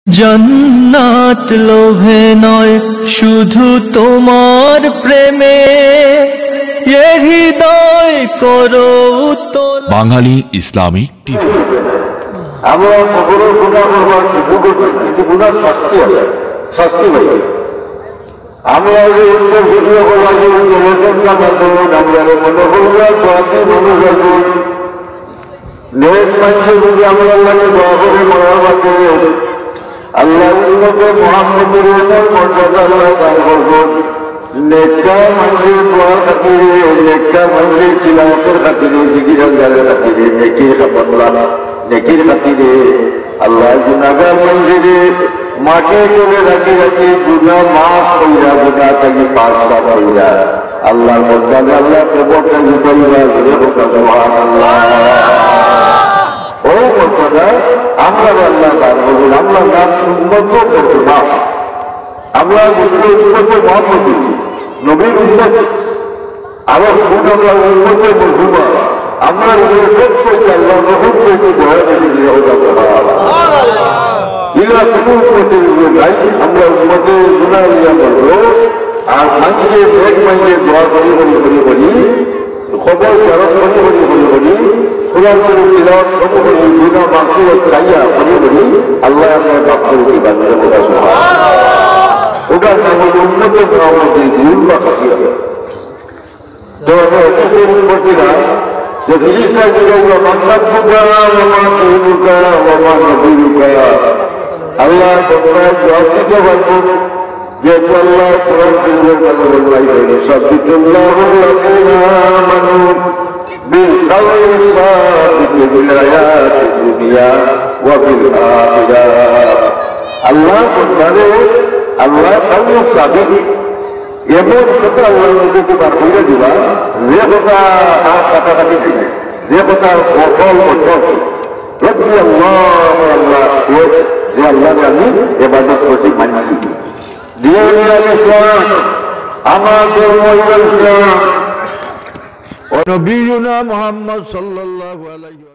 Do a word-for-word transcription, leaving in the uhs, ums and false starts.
জান্নাত লোভে নয়, শুধু তোমার প্রেমে, এ হৃদয় করো উতলা। বাঙালি ইসলামিক টিভি। আমরা কখনো গুনাহ করবার সুযোগ আছে, কিন্তু গুনার শাস্তি আছে, শাস্তি পাই। আমরা এই উত্তর ভিডিও করবার জন্য রেশন কার্ড আছে, আমরা মনে করবো জাতি মানুষ আছে। নেক মানুষে যদি আমরার লাগি দোয়া করে মরার বাদে, আল্লাহ উম্মতে মুহাম্মদীর এমন মর্যাদা আল্লাহ দান করবো। নেককার মানুষের দোয়ার খাতিরে, নেককার মানুষের তিলাওয়াতের খাতিরে, জিকির আজকারের খাতিরে, নেকির খাতিরে, নেকির খাতিরে আল্লাহ গুনাহগার মানুষের মাটি করে রাখি রাখি গুনাহ মাফ কইরা, গুনাহ থাকি পাক সাফ কইরা আল্লাহর মর্যাদা আল্লাহ কবরটা উঠাইবা, জোরে হোক সুবহানাল্লাহ। ও মর্যাদা আমরা আল্লাহ দান করবো, আমরা নাম উম্মত করবো না। আমরা বুঝবো উম্মতে মুহাম্মদী, নবীর উম্মত। আরো শুন আমরা উম্মতে মজুমা, আমরা উপরে সবচেয়ে আল্লাহ রহম থেকে দয়া করে দিয়ে ওটা বলা। এরা কোনো উম্মতের উপরে নাই, আমরা উম্মতে গুনাহ ইয়া করবো। আর মানুষের নেক মানুষের দোয়া করি, করি, করি, করি, খবর ফেরত করি, করি, করি, করি, কোরআন শরীফ তিলাওয়াত করি, করি, গুনাহ মাগফিরাত চাইয়া করি, করি, আল্লাহ আমরা মাফ করে দিবা, ওটা বলা। ওটার নাম হলো উম্মতে মুহাম্মদী, ভুল বা খাসিয়া। তো আমরা অত শরীফ করছি না, যে ফিরিস্তা জিজ্ঞাসা করলো, "মান রাব্বুকা ওয়া মা দীনুকা ওয়া মা নাবিয়্যুকা?" আল্লাহ সবটাই জবাব দিতে পারবো, যেহেতু আল্লাহ কোরআন শরীফের মাঝে ফরমাইছেন, "ইউসাব্বিতুল্লাহুল্লাযীনা আমানু বিল কাউলি সাবিতি ফিল হায়াতিদ দুনিয়া ওয়া ফিল আখিরাহ।" আল্লাহ বন্দারে, আল্লাহ কাউলি সাবিত, এমন কথা আল্লাহর মধ্যে তো বার কইরা দিবা, যে কথা আর কাটাকাটি নাই, যে কথা অচল অচল। রব্বি আল্লাহ, আল্লাহ, ও যে আল্লাহরে আমি ইবাদত করছি, মানছি। দীনুল ইসলাম, আমার ধর্ম হইল ইসলাম। ও নবীনা মুহাম্মদ সাল্লাল্লাহু আলাইহি